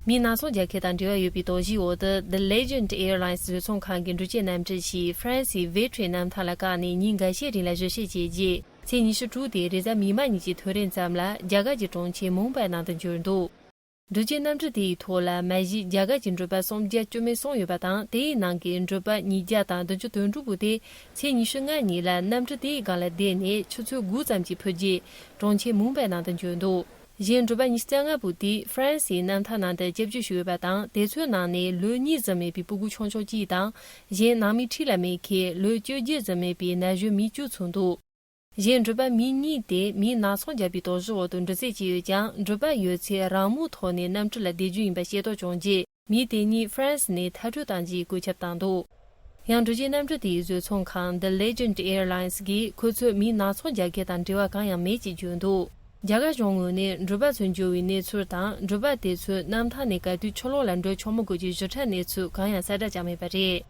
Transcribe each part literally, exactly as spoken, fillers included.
མིའི་ནག་ཚོང་རྒྱག་མཁན་དང་འབྲེལ་བ་ཡོད་པའི་དོགས་གཞིའི་འོག་ཏུ། The Legend Airlines བཟོ་ཚོང་ཁང་གི་འགྲུལ་སྐྱེལ་གནམ་གྲུ་ཞིག་ཧྥ་རན་སིའི་ཝེ་ཁྲེ་གནམ་ཐང་ལ་བཀག་ནས་ཉིན་འགའ་ཤས་རིང་ལ་བཞུ་བྱེད་བྱས་རྗེས། ཚེས་ཉི་ཤུ་དྲུག་སྟེ་རེས་གཟའ་མིག་དམར་ཉིན་གྱི་ཐོ་རེངས་ཙམ་ལ་རྒྱ་གར་གྱི་གྲོང་ཁྱེར་མུམ་བྷའི་ནང་དུ་འབྱོར་འདུག་འགྲུལ་སྐྱེལ་གནམ་གྲུ་དེའི་ཐོག་ལ་མ་གཞི་རྒྱ་གར་གྱི་འགྲུལ་པ་སུམ་བརྒྱ་བཅུ་མེད་གསུམ་ཡོད་པ་དང་། དེའི་ནང་གི་འགྲུལ་པ་ཉིས་བརྒྱ་དང་བདུན་ཅུ་དོན་དྲུག་པོ་དེ་ཚེས་ཉི་ཤུ་ལྔ་ཉིན་ལ་གནམ་གྲུ་དེའི་སྒང་ལ་བསྡད་ནས་ཆུ་ཚོད་དགུ་ཙམ་གྱི་འཕུར་རྗེས་གྲོང་ཁྱེར་མུམ་བྷའི་ནང་དུ་འབྱོར་འདུག་གཞན་འགྲུལ་པ་ཉི་ཤུ་རྩ་ལྔ་པོ་དེ་ཧྥ་རན་སིའི་གནམ་ཐང་ནང་དུ་སྐྱབས་བཅོལ་ཞུས་ཡོད་པ་དང་། དེ་ཚོའི་ནང་ནས་ལོ་གཉིས་ཙམ་མེད་པའི་སྤུ་གུ་ཆུང་ཆུང་གཅིག་དང་། གཞན་ནང་མི་འཁྲིས་ལ་མེད་མཁན་ལོ་བཅོ་བརྒྱད་ཙམ་མེད་པའི་ན་གཞོན་མི་བཅུ་ཚུད་འདུག་གཞན་འགྲུལ་པ་མི་གཉིས་དེ་མིའི་ནག་ཚོང་བརྒྱབ་པའི་དོགས་གཞིའི་འོག་ཏུ་འགྲོ་རྩིས་བྱས་ཡོད་ཀྱང་། འགྲུལ་པ་ཡོད་ཚད་རང་མོས་ཐོག་ནས་གནམ་གྲུ་ལ་བསྡད་རྒྱུ་ཡིན་པ་ཤེས་རྟོགས་བྱུང་རྗེས། མི་དེ་གཉིས་ཧྥ་རན་སི་ནས་མཐར་སྐྲོད་གཏང་རྒྱུའི་བཀོད་ཁྱབ་བཏང་འདུག་ཡང་འགྲུལ་སྐྱེལ་གནམ་གྲུ་དེའི་བཟོ་ཚོང་ཁང་The Legend Airlines གིས་ཁོ་ཚོས་མིའི་ནག་ཚོང་རྒྱག་མཁན་དང་འབྲེལ་བ་གང་ཡང་མེད་ཅེས་བརྗོད་འདུག་རྒྱ་གར་གཞུང་ངོས་ནས་འགྲུལ་པ་ཚོའི་འབྱོར་བའི་གནས་ཚུལ་དང་། འགྲུལ་པ་དེ་ཚོས་གནམ་ཐང་ནས་ག་དུས་ཕྱི་ལོགས་ལ་འགྲོ་ཆོག་མི་དགོས་ཀྱི་ཞིབ་ཕྲ་གནས་ཚུལ་གང་ཡང་གསལ་བསྒྲགས་བྱས་མེད་པ་རེད།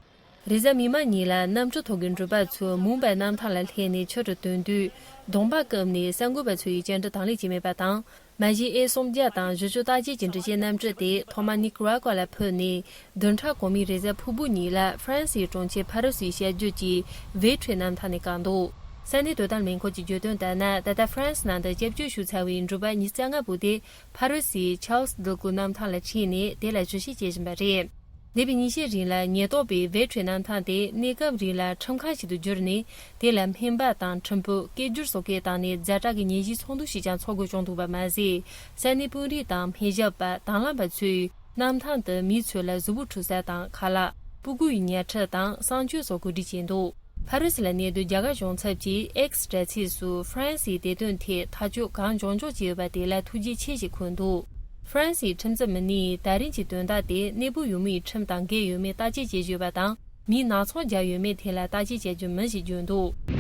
རེས་གཟའ་མིག་དམར་ཉིན་ལ་གནམ་གྲུ་ཐོག་གི་འགྲུལ་པ་ཚོས་མུམ་བྷའི་གནམ་ཐང་ལ་སླེབས་ནས་ཕྱི་དུ་ཐོན་དུས། གདོང་པ་བཀབ་ནས་གསར་འགོད་པ་ཚོ་ཡི་བཅར་འདྲི་དང་ལེན་བྱས་མེད་པ་དང་། མ་གཞི་ཨེ་སུམ་བརྒྱ་དང་བཞི་བཅུ་རྟགས་བརྒྱད་ཀྱི་འགྲུལ་སྐྱེལ་གནམ་གྲུ་དེ་ཐོག་མར་ནི་ཀ་ར་ཀ་ལ་འཕུར་ནས། བདུན་ཕྲག་གོང་མའི་རེས་གཟའ་ཕུར་བུ་ཉིན་ལ་ཧྥ་རན་སིའི་གྲོང་ཁྱེར་ཕ་རི་སིའི་བྱ་རྒྱུད་ཀྱི་ཝེ་ཁྲེ་གནམ་ཐང་ནས་བཀག་འདུག་ས་གནས་དོ་དམ་ལས་ཁུངས་ཀྱིས་བརྗོད་དོན་ལྟར་ན། ད་ལྟ་ཧྥ་རན་སི་ནང་དུ་སྐྱབས་བཅོལ་ཞུས་ཚར་བའི་འགྲུལ་པ་ཉི་ཤུ་རྩ་ལྔ་པོ་དེ་ཕ་རི་སིའི་ཆཱལ་སི་ཌི་གོ་གནམ་ཐང་ལ་ཁྲིད་ནས་དེ་ལ་བཞུ་གཞིགས་བྱེད་བཞིན་པ་རེད། འདས་པའི་ཉིན་ཤས་རིང་ལ་ཉེན་རྟོག་པས་ཝེ་ཁྲེ་གནམ་ཐང་དེ་གནས་སྐབས་རིང་ལ་ཁྲིམས་ཁང་ཞིག་ཏུ་བསྒྱུར་ནས། དེ་ལ་སྨན་པ་དང་ཁྲིམས་དཔོན། སྐད་སྒྱུར་སོགས་ཀྱིས་བཏང་ནས་ཛ་དྲག་གི་ཉེན་བཞིའི་ཚོགས་འདུ་ཞིག་ཀྱང་འཚོགས་དགོས་བྱུང་འདུག་པ་མ་ཟད། ས་གནས་དཔོན་རིགས་དང་སྨན་ཞབས་པ། དང་བླངས་པ་ཚོས་གནམ་ཐང་དུ་མི་ཚོ་ལ་གཟུགས་པོ་འཁྲུ་ས་དང་། ཁ་ལག་སྤུ་གུ་ཡི་ཉལ་ཁྲི་དང་གསང་སྤྱོད་སོགས་གོ་སྒྲིག་བྱས་འདུག་ཕ་རི་སི་ལ་གནས་སྡོད་རྒྱ་གར་གཞུང་ཚབ་ཀྱིས་ཨེག་སི་དྲ་ཚིགས་སུ་ཧྥ་རན་སིའི་བདེ་དོན་ཐད་ཐག་གཅོད་གང་མགྱོགས་མགྱོགས་བྱས་ཡོད་པ་དེ་ལ་ཐུགས་རྗེ་ཆེ་ཞེས་འཁོད་འདུག་ཧྥ་རན་སིའི་ཁྲིམས་འཛིན་མི་སྣས་ད་རིང་གི་དོན་དག་དེ་གནས་སྤོ་ཡུལ་མིའི་ཁྲིམས་དང་འགལ་ཡོད་མེད་བརྟག་དཔྱད་བྱེད་བཞིན་ཡོད་པ་དང་། མིས་ནག་ཚོང་བརྒྱབ་ཡོད་མེད་ཐད་ལ་བརྟག་དཔྱད་བྱ་རྒྱུ་མིན་ཞེས་བརྗོད་འདུག